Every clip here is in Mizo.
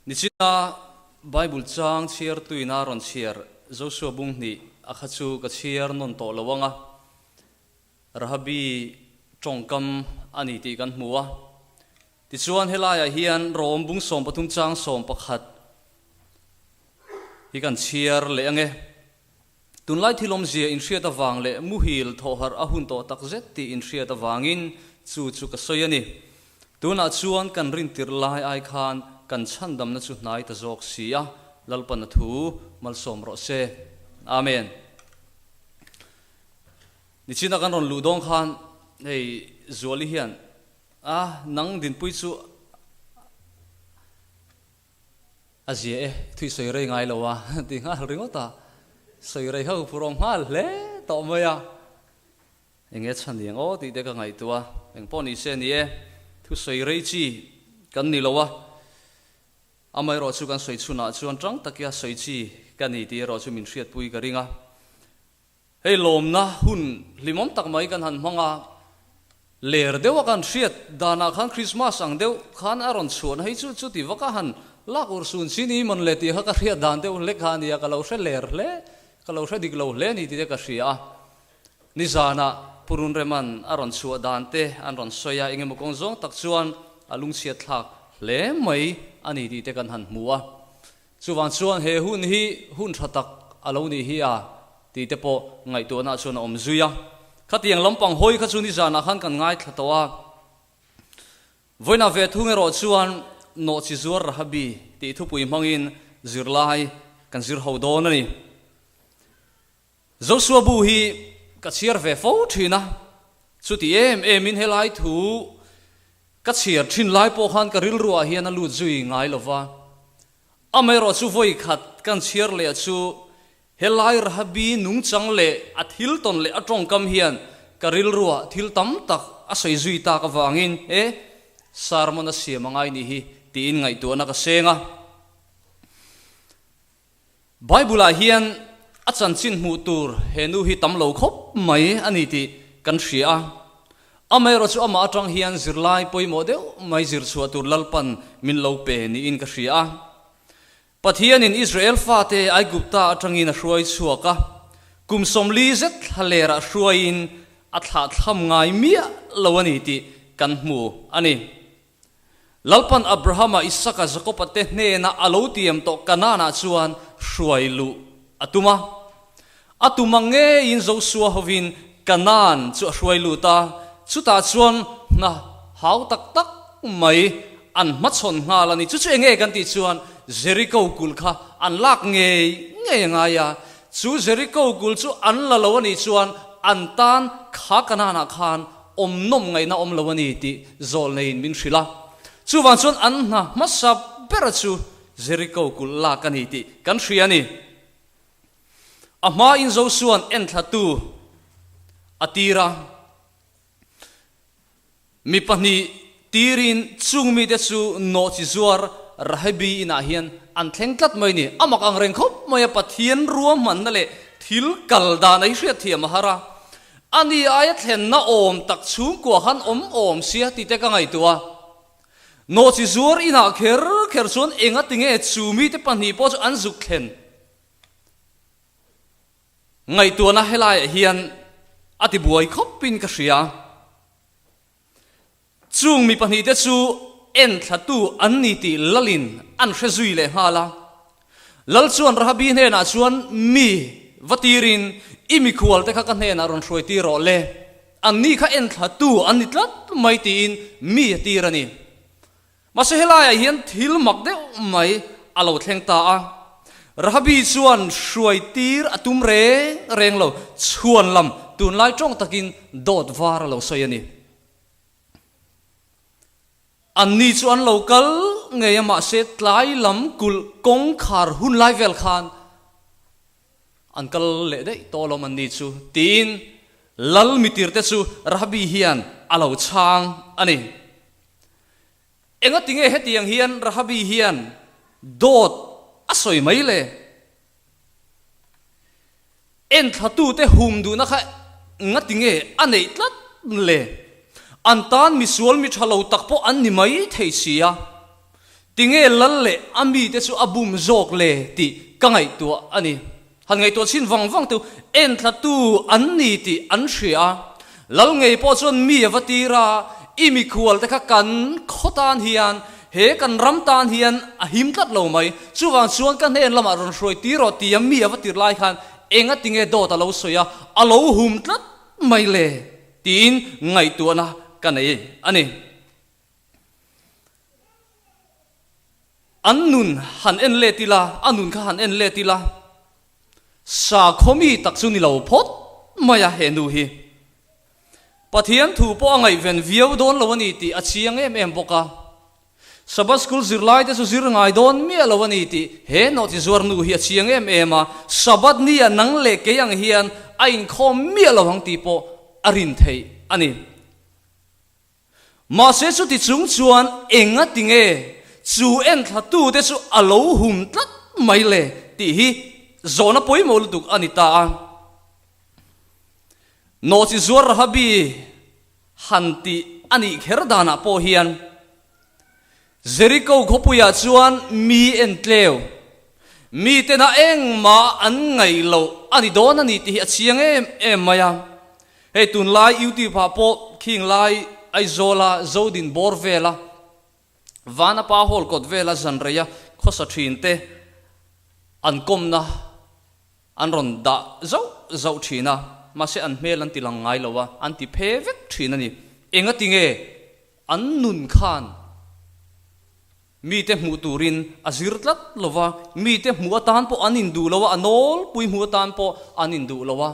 Nichina Bible chang chhiartuina rawn chhiar Joshua bung hnih a kha chu ka chhiar nawn tawh lo ang a, Rahabi tawngkam a ni tih kan hmu a. Tichuan helaiah hian Rom bung 13 chang 11 hi kan chhiar leh ang e. Tunlai thil awmzia inhriat avang leh muhil thawhharh a hun tawh tak zet tih inhriat avangin chu chu ka sawi a ni. Tunah chuan kan rintirh lai ai khan kan chhandamna chu hnai ta zawk si a, Lalpan a thu malsawm rawh se. Amen. Nichina kan rawn luh dawng khan hei Zuali hian a nang dinpui chu A zia e, thui sawi rei ngai lo a ti nghal ringawt a, sawi rei ho phur awm nghal hle tawh mai a, enge chhan ni ang aw tih te ka ngaihtuah a, eng pawh ni se ni e, thu sawi rei chi kan ni lo a, amaherawh chu kan sawi chhunah chuan tang takia sawi chi ka ni tih erawh chu min hriatpui ka ring a. Hei lawmna hun hlimawm tak mai kan han hmang a, ler deuha kan hriat danah khan Christmas ang deuh khan a rawn chhuahna hi chu chuti vaka han lak ur sun chi ni mawn le tih kha ka hriat dan deuh hlek kha a nia, ka lo hre ler hle, ka lo hre dik lo hle a ni tih te ka hria a. Nizanah Purun Reman a rawn chhuah dan te an rawn sawi a, engemaw kawng zawng tak chuan a lungchhiat thlak hle mai a ni tih te kan han hmu a. Chuvang chuan he hun hi hun tha tak a lo nih hi a tih te pawh ngaihtuahna chuan a awm zui a. Khatiang lampang hawi kha chu nizanah khan kan ngaithla tawh a. Vawiinah ve thung erawh chuan Nawhchi Zuar Rahabi tih thupui hmangin zirlai kan zir ho dawn a ni. Joshua bu hi ka chhiar ve fo thin a, chuti em emin helai thu ka chhiar thin lai pawh khan ka rilruah hian a lut zui ngai lo va. Amaherawh chu vawi khat kan chhiar leh chu helai Rahabi nungchang leh a thil tawn leh a tawngkam hian ka rilruah thil tam tak a sawi zui tak avangin e sermon a siam a ngai nih hi tiin ngaihtuahna ka seng a. Bible-ah hian a chanchin hmuh tur he nu hi tam lo khawp mai a ni tih kan hria a. Amaherawh chu amah atang hian zirlai pawimawh deuh mai zir chhuah tur Lalpan min lo pe niin ka hria a. Pathianin Israel fate Aigupta atangin a hruai chhuak a, kum 40 zet thlalerah hruaiin a thlahthlam ngai miah lo a ni tih kan hmu a ni. Lalpan Abrahama, Isaka, Jakoba te hnena a lo tiam tawh Kanaanah chuan hruai luh a tum a. A tum ang ngeiin Josua hovin Kanaan chu a hruai lut a, chutah chuan hna hau tak tak mai an hmachhawn nghal a ni. Chu chu enge kan tih chuan Jeriko kulh kha an lak ngei ngei a ngai a, chu Jeriko kulh chu an la lo a nih chuan an tan kha Kanaanah khan Awm nawm ngaihna awm lo a ni tih zawlneiin min hrilh a. Chuvang chuan an hna hmasa bera chu Jeriko kulh lak a ni tih kan hria a ni. A hmain Josua'n enthlatu a tir a, mi pahnih tirin chung mite chu nawhchi zuar Rahabi inah hian an thleng tlat mai a ni. A mak ang reng khawp mai a, Pathian ruahmanna leh thil kal dan a hi hriatthiam a har a. A ni aia thlenna awm tak chhungkua khan awm awm sia tih te ka ngaihtuah a. Nawhchi zuar inah kher kher chuan enga tinge chu mite pahnih pawh chu an zuk thlen ngaihtuahna helaiah hian a ti buai khawpin ka hria. Chung mi pahnihte chu enthlatu an ni tih Lalin an hre zui leh nghal a. Lal chuan Rahabi hnenah chuan mi va tirin, I mikhualte kha ka hnenah rawn hruai tir rawh le, anni kha enthlatu an ni tlat mai tiin mi a tir a ni. Mahse helaiah hian thil mak deuh mai a lo thleng ta a. Rahabi chuan hruai tir a tum reng reng lo, chhuan lam tunlai tawng takin dawt var a lo sawi a ni. Anni chu an lo kal ngei a mahse tlai lam kulh kawngkhar hun lai vel khan an kal leh daih tawh alawm anni chu tiin lal mitirte chu Rahabi hian a lo chhang a ni. Engatinge hetiang hian Rahabi hian dawt a sawi mai le? Enthlatute hum duhna kha ngatinge a neih tlat le? An tan misual mi tha lo tak pawh an ni mai thei si a. Tinge lal leh a mite chu a bum zawk le tih ka ngaihtuah a ni. Han ngaihtuah chhin vang vang teu enthlatu an ni tih an hria a. Lal ngei pawh chuan mi a va tir a, I mikhual te kha kan khaw tan hian, he kan ram tan hian a him tlat lo mai. Chuvang chuan ka hnen lamah rawn hruai tir rawh tia mi a va tir lai khan enga tinge dawt a lo sawi a, a lo hum tlat mai le tiin ngaihtuahna ka nei a ni. An nun han en let ila, a nun kha han en let ila, sakhaw mi tak chu ni lo phawt mai a he nu hi. Pathian thu pawh a ngaihven viau dawn lo a ni tih a chiang em em bawk a. Sabbath School zirlai te chu zir ngai dawn miah lo a ni tih he nawhchi zuar nu hi a chiang em em a, Sabbath ni ah nang leh kei ang hian a inkhawm miah lo ang tih pawh a rin theih a ni. Mahse chuti chung chuan eng a ti nge chu enthlatute chu a lo hum tlat mai le tih hi zawhna pawimawh lutuk a ni ta a. Nawhchi zuar Rahabi han tih a nih kher danah pawh hian Jeriko khawpuiah chuan mi entleu, mitena engmah an ngaih loh a ni dawn a ni tih hi a chiang em em mai a. Hei tunlai YouTube ah pawh khing lai Aizawla Zodin bawr vela Vanapa Hall kawt vela zanreia khawsa thin te an kawmna an rawn dah zauh zauh thin a, mahse an hmel an ti lang ngai lo a, an ti phe vek thin a ni. Engati nge An nun khan mite hmuh turin a zir tlat lo va, mite hmuh atan pawh an induh lo a, a nawlpui hmuh atan pawh an induh lo a.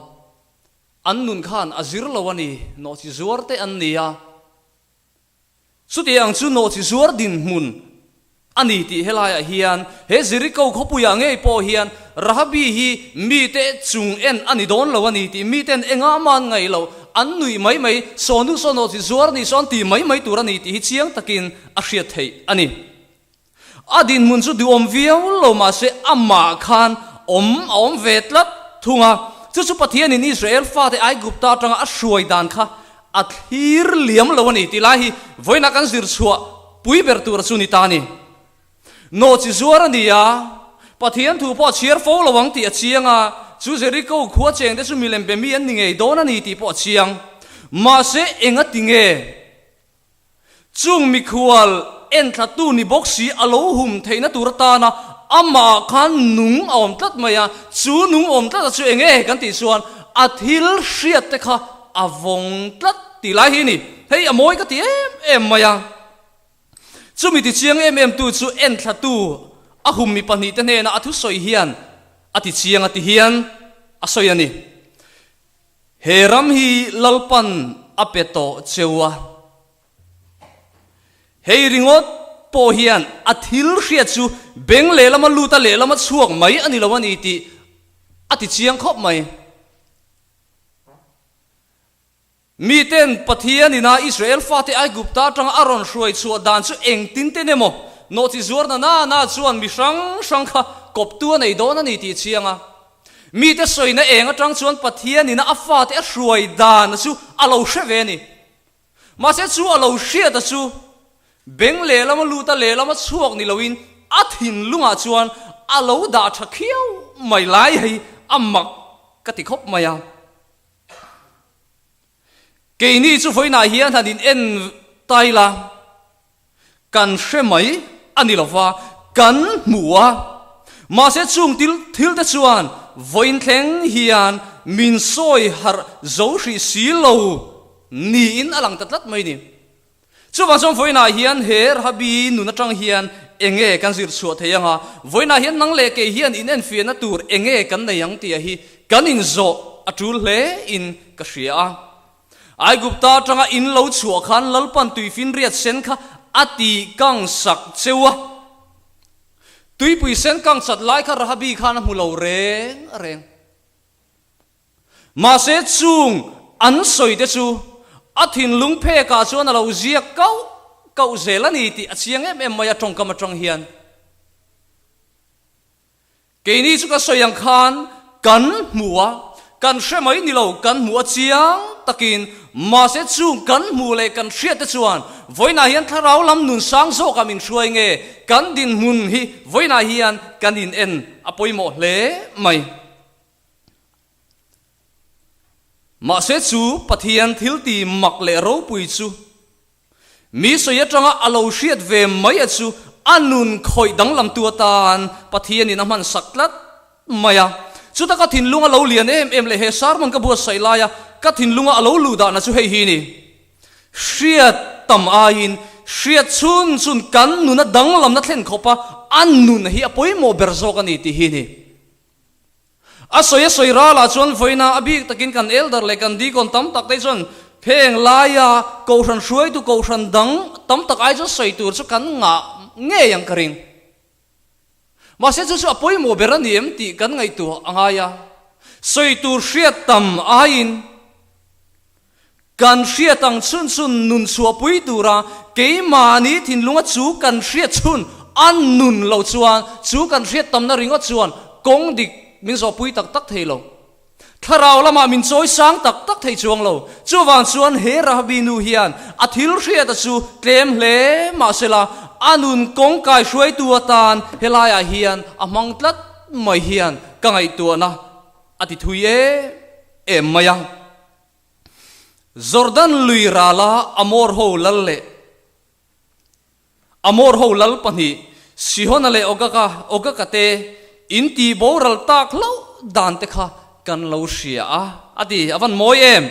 An nun khan a zir lo a ni, nawhchi zuar te an ni a. Chutiang chu nawhchi zuar dinhmun A ni tih helaiah hian he Jeriko khawpuiah ngei pawh hian Rahabi hi mite chung en a ni dawn lo a ni tih miten engah mah an ngaih loh, an nuih mai mai, sawnu saw nawh chi zuar ni saw an ti mai mai tur a ni tih hi chiang takin a hriat theih a ni. A dinhmun chu duhawm viau lo mahse amah khan awm a awm ve tlat thung a, chu chu Pathianin Israel fate Aigupta atanga a hruai dan kha A thlir liam lo a ni tih lai hi vawiinah kan zir chhuah pui ber tur chu ni ta a ni. Nawhchi zuar a ni a, Pathian thu pawh a chhiar fo lo ang tih a chiang a, chu Jeriko khua cheng te chu milem be mi an ni ngei dawn a ni tih pawh a chiang. Mahse enga ti nge? Chung mikhual enthlatu ni bawk si a lo hum theihna tur atana amah khan nung a awm tlat mai a, chu nung awm tlat a chu eng nge kan tih chuan a thil hriat te kha a vawng tlat tih lai hi a ni. Hei a mawi ka ti em em mai a. Chumi ti chiang em em tu chu enthlatu a hum mi pahnihte hnena a thusawi hian a ti chiang a ti hian a sawi a ni. He ram hi Lalpan a pe tawh cheu a. Hei ringawt pawh hian a thil hriat chu beng lehlama lut a lehlama chhuak mai a ni lo a ni tih a ti chiang khawp mai. Miten Pathian ina Israel fate Aigupta atanga a rawn hruai chhuah dan chu engtin ten emaw nawhchi zuarna nana chuan mi hrang hrang kha kawptu a nei dawn a ni tih chiang a. Mite sawina eng atang chuan Pathianin a fate a hruai dan chu a lo hre ve a ni. Mahse chu a lo hriata chu beng lehlama lut a lehlama chhuak ni loin a thinlungah chuan a lo dah tha khiau mai lai hei a mak ka ti khawp mai a. Keini chu vawiinah hian han in en tai la. Kan hre mai a ni lova, kan hmu a. Mahse chung til thil te chuan vawiin thleng hian min sawi harh zo hrih si lo niin a lang ta tlat mai ni. Chuvang chuan vawiinah hian he Rahabi nun atang hian enge kan zir chhuah thei anga, vawiinah hian nang leh kei hian inenfiahna tur enge kan nei ang tih hi kan inzawh a tul hle in ka hria a. Aigupta atanga in lo chhuah khan Lalpan tuifinriat sen kha a tih kang sak cheu a. Tuipui sen kang chat lai kha Rahabi khan a hmu lo reng reng. Mahse chung an sawi te chu a thinlung phekah chuan a lo ziak kauh kauh zel a ni tih a chiang em em mai a tawngkam atang hian. Keini chu ka sawi ang khan kan hmu a, Kan hre mai ni lo, kan hmuh a chiang takin, mahse chung kan hmuh leh kan hriat te chuan vawiinah hian thlarau lam nun sang zawkah min hruai nge kan dinhmun hi vawiinah hian kan in en a pawimawh hle mai. Mahse chu Pathian thilti mak leh ropui chu Mi sawi atanga a lo hriat ve mai a chu a nun khawih danglamtu atan Pathianin a hman sak tlat mai a. Chuta ka thinlung a lo lian em em leh he sermon ka buatsaih laia ka thinlunga a lo luh dahna chu hei hi ni. Hriat tam aiin hriat chhun chhun kan nuna danglamna thlen khawpa a nun hi a pawimawh ber zawk a ni tih hi ni. A sawi a sawi ralah chuan vawiina a bik takin kan elder leh kan deacon tam tak te chuan heng laia kohhran hruaitu kohhran dang tam tak ai chuan sawi tur chu kan ngah ngei ang ka ring. Mahse chu chu a pawimawh ber a ni em tih kan ngaihtuah a ngai a, sawi tur hriat tam aiin Kan hriat ang chhun chhun nun chhuahpui tura keimahni thinlunga chu kan hriat chhun a nun lo chuan chu kan hriat tamna ringawt chuan kawng dik min zawhpui tak tak thei lo. Thlarau lamah min chawi sang tak tak thei chuang lo. Chuvang chuan he Rahabi nu hian a thil hriata chu tlem hle mahsela a nun kawng kai hruaitu atan helaiah hian a hmang tlat mai hian ka ngaihtuahna a ti thui em em mai a. Jordan lui rala Amor ho lal leh Amor ho lal pahnih Sihona leh Ogaka, Ogaka te in ti boral tak hlauh dan te kha kan lo hria a, a ti. A van mawi em?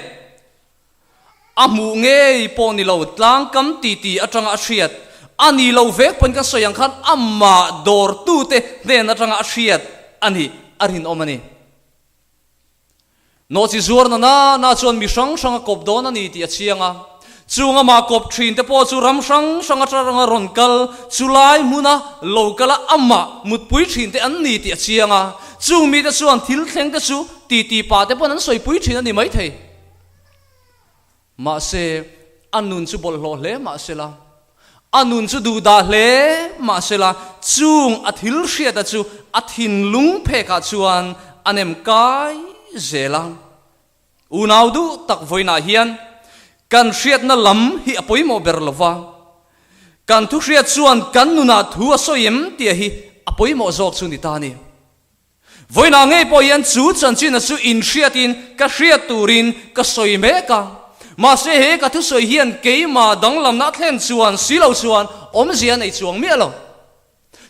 A hmuh ngei pawh ni lo, tlangkam titi atanga a hriat a ni lo vek pawhin kan sawi ang khan amah dawrtute hnen atanga a hriat a nih a rinawm a ni. Nawhchi zuarna na na chuan mi hrang hrang a kawp dawn a ni tih a chiang a. Chung amah kawp thin te pawh chu ram hrang hrang atanga rawn kal, chulai hmuna lo kala amah mutpui thin te an ni tih a chiang a. Chung mite chuan thil thleng te chu titi pah te pawn an sawipui thin a ni maithei. Mahse, a nun chu bawlhhlawh hle mah sela, a nun chu duhdah hle mah sela, chung a thil hriata chu a thinlung phekah chuan a nem kai zel a. Unau duh tak vawiinah hian kan hriatna lam hi a pawimawh ber lo va, kan thu hriat chuan kan nunah thu a sawi em tih hi a pawimawh zawk chu ni ta a ni. Vawiinah ngei pawh hian chu chanchina chu inhriatin ka hriat turin ka sawi mek a. Mahse he ka thusawi hian keimah danglamna a thlen chuan si lo chuan awmzia a nei chuang miah lo.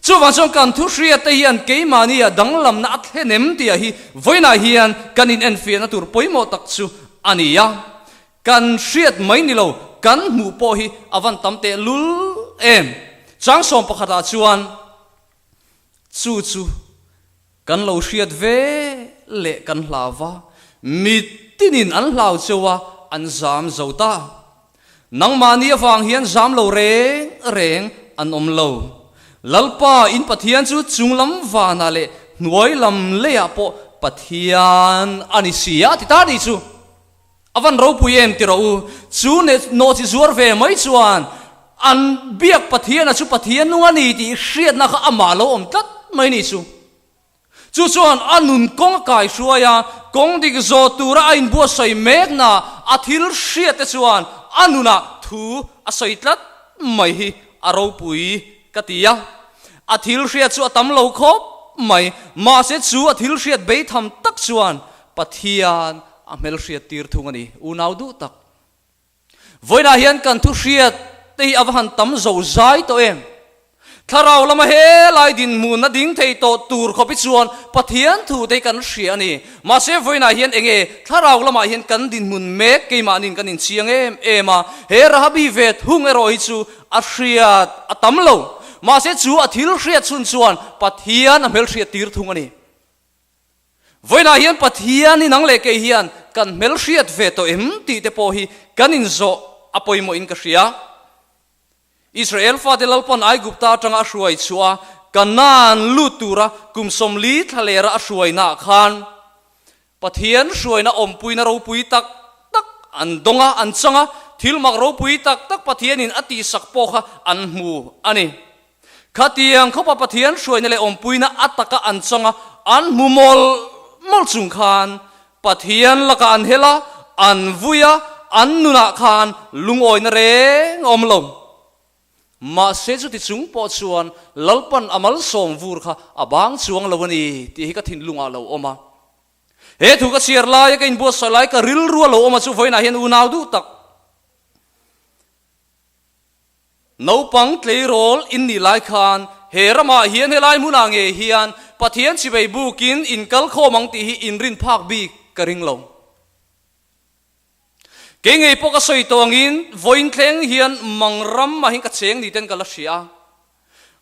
Chuvang chuan kan thu hriatte hian keimahnia danglamna a thlen em tih hi vawiinah hian kan inenfiahna tur pawimawh tak chu a ni a. Kan hriat mai ni lo, kan hmuh pawh hi a van tam tehlul em. Chang sawm pakhatah chuan. Chu chu kan lo hriat ve leh kan hlau va, mitinin an hlau cheu a, an zam zo ta. Nangmahni avang hian zam lo reng reng an awm lo. Lalpa in Pathian chu chunglam vanah leh hnuai lam leiah pawh Pathian a ni si a ti ta nih chu. A van ropui em ti rawh u, chu nawhchi zuar ve mai chuan an biak Pathiana chu Pathian nung a ni tih hriatna kha amah lo awm tlat mai ni chu. Chu chuan a nun kawng a kai hruai a, kawng dik zawh tura a inbuatsawi mekna a thil hriat te chuan a nunah thu a sawi tlat mai hi a ropui ka ti a. A thil hriat chu a tam lo khawp mai, mahse chu a thil hriat beitham tak chuan Pathian a hmelhriat tir thung a ni, unau duh tak. Vawiinah hian kan thu hriat te hi a va han tam zo zai tawh em? Thlarau lama helai dinhmunna ding thei tawh tur khawp hi chuan Pathian thu te hi kan hria a ni. Mahse vawiinah hian eng nge thlarau lamah hian kan dinhmun mek keimahniin kan inchiang em em a, he Rahabi ve thung erawh hi chu a hriat a tam lo. Mahse chu a thil hriat chhun chuan Pathian a hmelhriat tir thung a ni. Vawiinah hian Pathian i nang leh kei hian kan hmelhriat ve tawh em tih te pawh hi kan inzawh a pawimawhin ka hria. Israel fate Lalpan Aigupta atanga a hruai chhuah a, Kanaan lut tura kum 40 thla lera a hruainaah khan Pathian hruaina awmpuina ropui tak tak an dawng a, an chang a, thil mak ropui tak tak Pathianin a tihsak pawh kha an hmu a ni. Khatiang khawpa Pathian hruaina leh awmpuina a taka an changa an hmu mawlh mawlh chung khan. Pathian lakah an hel a, an vui a, an nunah khan lungawina reng a awm lo. Mahse chuti chung pawh chuan Lalpan a malsawm vur kha a bang chuang lo a ni tih hi ka thinlungah a lo awm a. He thu ka chhiar laia ka inbuatsaih lai ka rilru a lo awm a chu vawiinah hian unau duh tak naupang tleirawl in nih lai khan he ramah hian helai hmunah nge hian Pathian chivei bukin in kal khawm ang tih hi inrin phak bik ka ring lo. Kei ngei pawh ka sawi tawh angin vawiin thleng hian mang ram mahin ka cheng ni ten ka la hria a.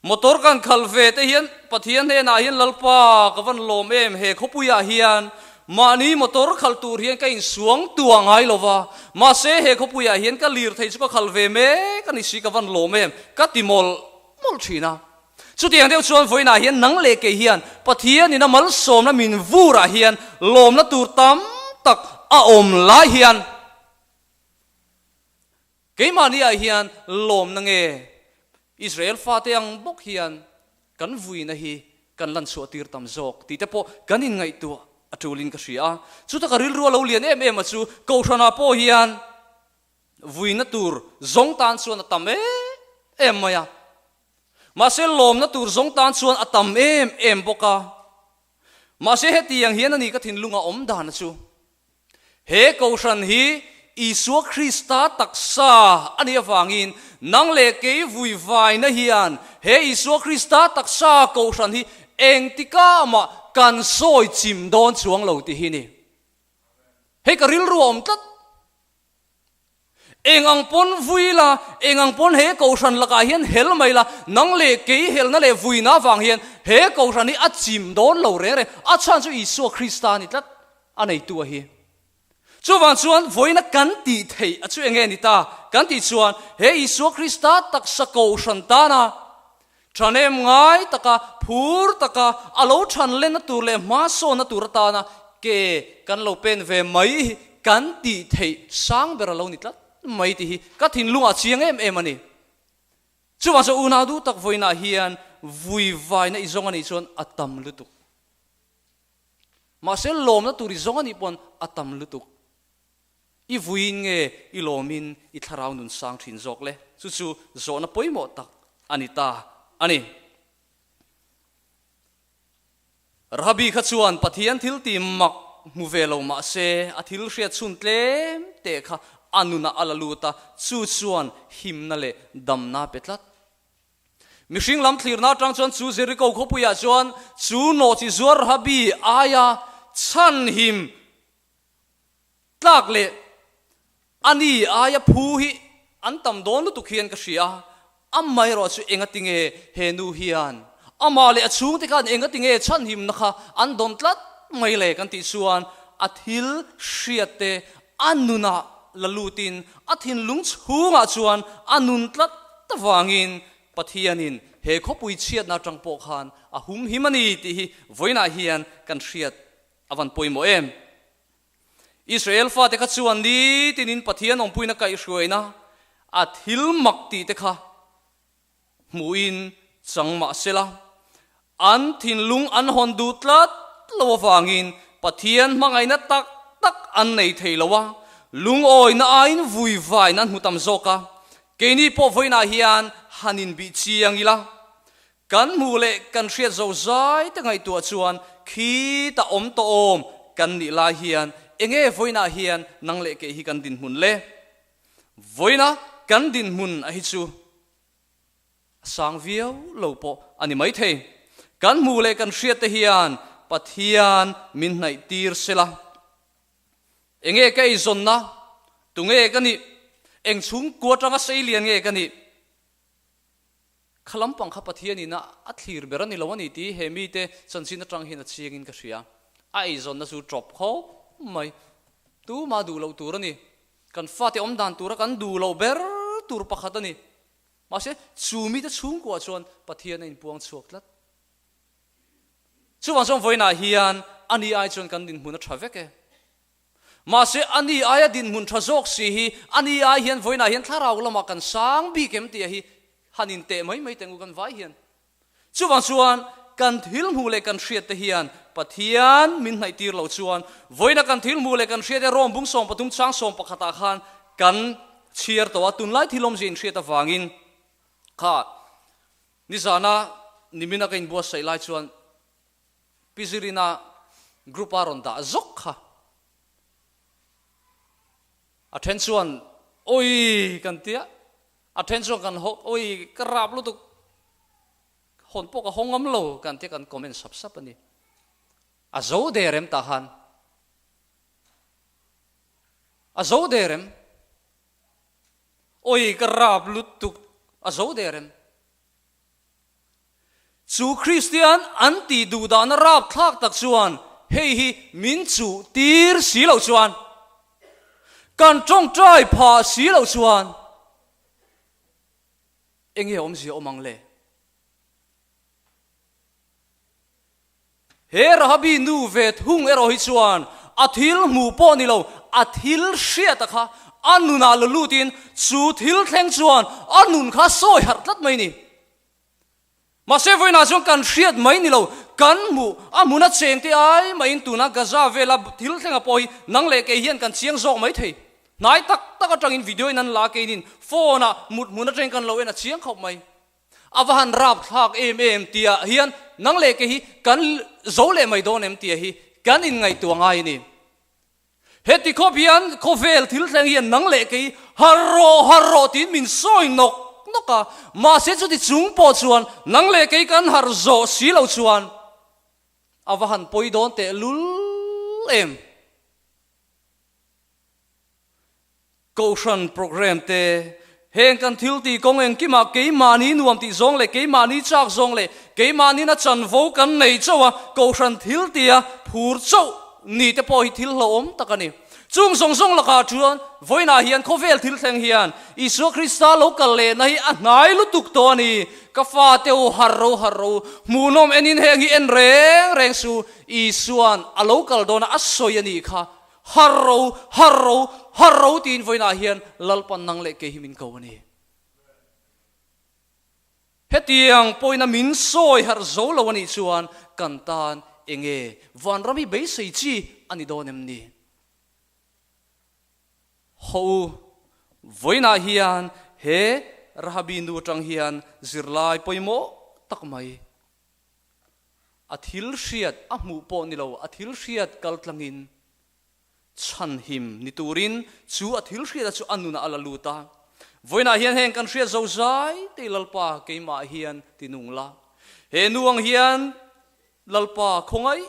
Motor kan khalh ve te hian Pathian hnenah hian Lalpa ka van lawm em he khawpuiah hian mahni motor khalh tur hian ka insuang tuah ngai lo va, mahse he khawpuiah hian ka lir thei chu ka khalh ve mek a ni si ka van lawm em ka ti mawlh mawlh thin a. Chutiang deuh chuan vawiinah hian nang leh kei hian Pathianin a malsawmna min vurah hian lawmna tur tam tak a awm lai hian keimahniah hian lawmna nge Israel fate ang bawk hian kan vuina hi kan lan chhuah tir tam zawk tih te pawh kan inngaihtuah a tulin ka hria a. Chuta ka rilru a lo lian em em a chu Kohhranah pawh hian Vuina tur zawng tan chuan a tam em em mai a. Mahse lawmna tur zawng tan chuan a tam em em bawk a. Mahse hetiang hian a ni ka thinlunga awm dan chu. He Kohhran hi Isua Krista taksa a nih avangin nang leh kei vui vaina hian he Isua Krista taksa Kohhran hi engtikah mah kan sawi chim dawn chuang lo tih hi ni. Hei ka rilru a awm tlat. Eng ang pawn vui la, eng ang pawn he Kohhran lakah hian hel mai la, nang leh kei helna leh vuina avang hian he Kohhran hi a chim dawn lo reng reng. A chhan chu Isua Krista a ni tlat, a neitu a hi. Chuvang chuan vawiina kan tih theih a chu eng nge ni ta? Kan tih chuan he Isua Krista taksa Kohhran tana Ṭhanem ngai taka, phur taka a lo ṭhan lenna tur leh hmasawnna tur atana ke kan lo pen ve mai hi kan tih theih sang ber a lo ni tlat mai tih hi ka thinlungah chiang em em a ni. Chuvang chuan unau duh tak vawiinah hian vui vaina i zawng a nih chuan a tam lutuk. Mahse lawmna tur i zawng a nih pawn a tam lutuk. I vuiin nge i lawmin i thlarau nun sang thin zawk le? Chu chu zawhna pawimawh tak a ni ta a ni. Rahabi kha chuan Pathian thil ti mak hmu ve lo mah se a thil hriat chhun tlem te kha a nunah a la lut a, chu chuan himna leh damna pe tlat. Mihring lam thlirna atang chuan chu Jeriko khawpuiah chuan chu nawhchi zuar Rahabi aia chhanhim Tlak leh a ni aia phu hi an tam dawn lutuk hian ka hria a, amaherawh chu engati nge he nu hian amah leh a chhungte khan engati nge chhanhimna kha an dawn tlat mai le kan tih chuan a thil hriat te a nunah la lutin a thinlung chhungah chuan a nun tlat avangin Pathianin he khawpui chhiatna atang pawh khan a humhim a ni tih hi vawiinah hian kan hriat a van pawimawh em? Israel fate kha chuan nitinin Pathian awmpuina kaihhruaina a thil mak tih te kha hmuhin chang mah sela, an thinlung an hawn duh tlat lo avangin Pathian hmangaihna tak tak an nei thei lo a, lungawina aiin vuivain an hmu tam zawk a. Keini pawh vawiinah hian han inbih chiang ila, Kan hmuh leh kan hriat zo zai te ngaihtuah chuan khita awm tawh awm kan nih lai hian enge vawiinah hian nang leh kei hi kan dinhmun le? Vawiina kan dinhmun a hi chu a sang viau lo pawh a ni maithei. Kan hmuh leh kan hriat te hian Pathian min hnaih tir sela. Enge ka eizawnna? Tunge ka nih? Eng chhungkua atanga seilian nge ka nih? Kha lampang kha Pathianin a a thlir ber a ni lo a ni tih he mite chanchin atang hian a chiangin ka hria. A eizawnna chu tawp khawp mai. Tumah duh loh tur a ni. Kan fate awm dan tura kan duh loh ber tur pakhat a ni. Mahse, chu mite chhungkuah chuan Pathian a inpuang chhuak tlat. Chuvang chuan vawiinah hian a ni ai chuan kan dinhmun a tha vek e. Mahse, a ni aia dinhmun tha zawk si hi, a ni ai hian vawiinah hian thlarau lamah kan sang bik em tih hi han inteh mai mai teng u kan vai hian. Chuvang chuan. kan thil hmuh leh kan hriat te hian Pathian min hnaih tir loh chuan vawiina kan thil hmuh leh kan hriat te Rom bung 13 chang 11 ah khan kan chhiar tawh a, tunlai thil awmzia inhriat avangin kha nizana nimina ka inbuatsaih lai chuan Pi Zirina group a rawn dah zawk kha. A then chuan awi kan tia, a then chuan kan haw awi ka rap lutuk hawn pawh ka haw ngam lo kan tia kan comment sap sap a ni. A zo der em tah khan? A zo der em? Awi ka rap lutuk a zo der em? Chu Kristian an tih duh dahna rapthlak tak chuan hei hi min chuh tir si loh chuan, kan tawngtai phah si loh chuan enge awmzia awm ang le? He Rahabi nu ve thung erawh hi chuan a thil hmuh pawh ni lo, a thil hriata kha a nunah la lutin chu thil thleng chuan a nun kha sawi harh tlat mai ni. Mahse vawiinah chuan kan hriat mai ni lo, kan hmuh a hmuna cheng te ai maiin tuna Gaza vela thil thlenga pawh hi nang leh kei hian kan chiang zawk mai thei. Hnai tak tak atangin video in an la keinin phone ah mut hmun atangin kan lo en a chiang khawp mai. A va han rap thlak em em tia hian nang leh kei hi kan zo leh mai dawn em tia hi kan inngaihtuah ngai a ni. Heti khawp hian khawvel thil thleng hian nang leh kei harh rawh harh rawh tiin min sawi nawk nawk a, mahse chuti chung pawh chuan nang leh kei kan harh zawh si lo chuan a va han pawi dawn teh lul em. Kohhran programme te, heng kan thil tih kawng engkimah keimahni nuam tih zawng leh keimahni chak zawng leh keimahnin a chanvo kan nei chauh a, kohhran thil tia phur chauh ni te pawh hi thil hlauhawm tak a ni. Chung zawng zawng lakah chuan vawiinah hian khawvel thil thleng hian Isua Krista lo kal lehna hi a hnai lutuk tawh a ni. Ka fate u harh ro harh ro, hmuhnawm enin heng hi en reng reng su, Isua'n a lo kal dawn a a sawi a nih kha. Har ro, har ro, har ro tiin vawiinah hian Lalpan nang leh kei hi min ko a ni. Hetiang pawina min sawi harh zo lo a nih chuan kan tan enge vanram hi beisei chi a ni dawn em ni? Haw u, vawiinah hian he Rahabi nu atang hian zirlai pawimawh tak mai A thil hriat a hmuh pawh ni lo, a thil hriat kal tlangin chhanhim ni turin chu a thil hriata chu a nunah a la lut a. Vawiinah hian heng kan hriat zo zai te Lalpa keimah hian ti nung la. He nu ang hian Lalpa khawngaih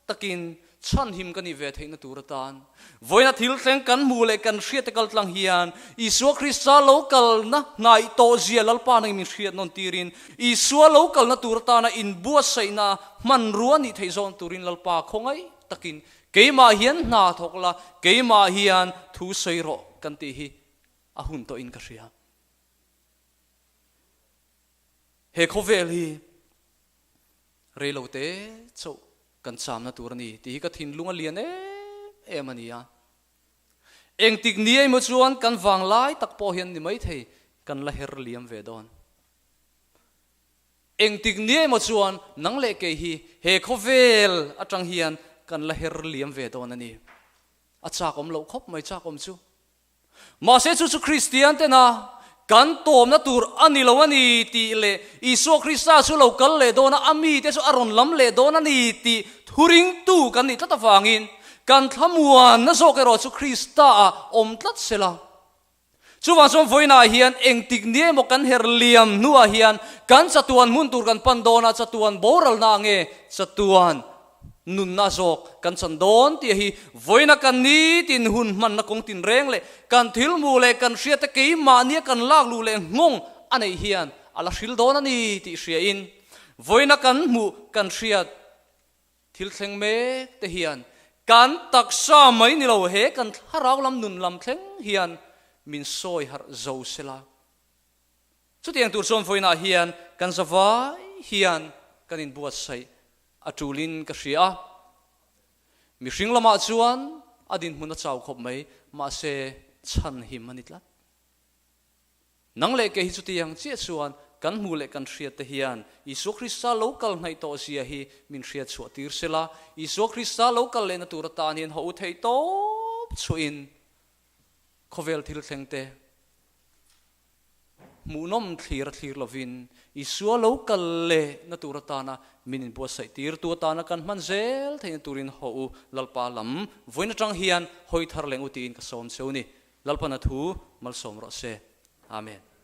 takin chhanhim ka nih ve theihna tur atan vawiina thil thleng kan hmuh leh kan hriat te kal tlang hian Isua Krista lo kalna hnaih tawh zia Lalpa nangin min hriat nawn tirin Isua lo kalna tur atana inbuatsaihna hmanrua nih theih zawn turin Lalpa khawngaih takin keimah hian hna thawk la, keimah hian thu sawi rawh kan tih hi a hun tawhin ka hria. He khawvel hi Reilote chauh kan chamna tur a ni tih hi ka thinlung a lian em em a ni a. Engtik ni emaw chuan kan vanglai tak pawh hian ni maithei kan la her liam ve dawn. Engtik ni emaw chuan nang leh kei hi he khawvel atang hian kan la her liam ve dawn a ni. A chak awm loh khawp mai chak awm chu. Mahse chu chu Kristian tena kan tawmna tur a ni lo a ni tih leh Isua Krista chu lo kal leh dawn a, a mite chu a rawn lam leh dawn a ni tih thuringtu kan nih tlat avangin kan thlamuanna zawk erawh chu Krista-ah awm tlat se la. Chuvang chuan vawiinah hian engtik ni emaw kan her liam hnuah hian kan chatuan hmun tur kan pan dawn a, chatuan boralna nge chatuan Nunna zawk kan chan dawn tih hi vawiina kan nitin hun hmanna kawng tinreng leh kan thilmu leh kan hriatte keimahnia kan lak luh leh nghawng a neih hian a la hril dawn a ni tih hriain vawiina kan hmuh kan hriat thil thleng mek te hian kan taksa mai ni lo he kan thlarau lam nun lam thleng hian min sawi harh zo sela. Chutiang tur chuan vawiinah hian kan zavai hian kan inbuatsaih a tulin ka hria a. Mihring lamah chuan a dinhmun a chau khawp mai, mahse chhanhim a ni tlat. Nang leh kei hi chutiang chiah chuan. kan hmuh leh kan hriat te hian Isua Krista lo kal hnaih tawh zia hi min hriat chhuah tir sela, Isua Krista lo kal lehna tur atan hian haw u theih tawp chhuahin khawvel thil thleng te hmuhnawm thlir a thlir lovin Isua lo kal lehna tur atana min inbuatsaih tirtu atana kan hman zel theihna turin haw u Lalpa lam vawiin atang hian hawi thar leng u tiin ka sawm cheu ni. Lalpana thu malsawm rawh se. Amen.